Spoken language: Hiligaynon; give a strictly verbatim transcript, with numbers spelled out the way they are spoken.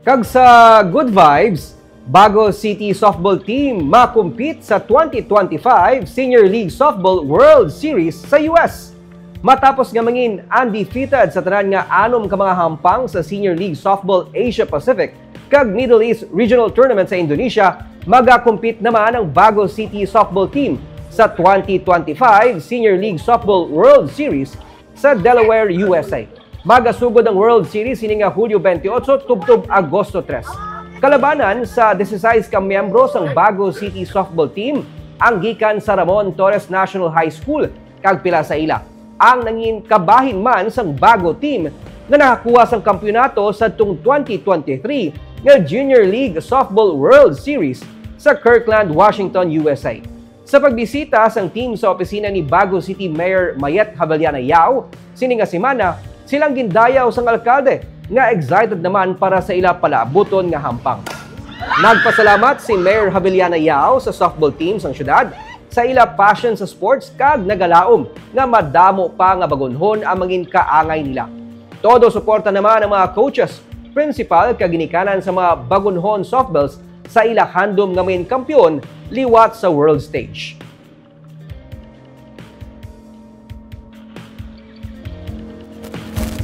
Kag sa good vibes, Bago City Softball Team makumpit sa twenty twenty-five Senior League Softball World Series sa U S. Matapos nga mangin undefeated sa tanan nga anom ka mga hampang sa Senior League Softball Asia Pacific kag Middle East Regional Tournament sa Indonesia, magakumpit naman ang Bago City Softball Team sa twenty twenty-five Senior League Softball World Series sa Delaware, U S A. Magasugod ang World Series sini nga Hulyo twenty-eight tubtob Agosto three. Kalabanan sa disisais ka miyembro sang Bago City Softball Team ang gikan sa Ramon Torres National High School kag pila sa ila ang nangin kabahin man sang Bago Team nga nakakuha sang kampiyonato sa tong twenty twenty-three nga Junior League Softball World Series sa Kirkland, Washington, U S A. Sa pagbisita sang team sa opisina ni Bago City Mayor Mayet Javellana Yao sini nga semana, silang gindayaw sang alkalde nga excited naman para sa ila palaabuton nga hampang. Nagpasalamat si Mayor Javellana Yao sa softball team sang syudad sa ila passion sa sports kag nagalaom nga madamo pa nga bagunhon ang mangin kaangay nila. Todo suporta naman ang mga coaches, principal kag ginikanan sa mga bagunhon softballs sa ila handom nga mangin kampiyon liwat sa world stage.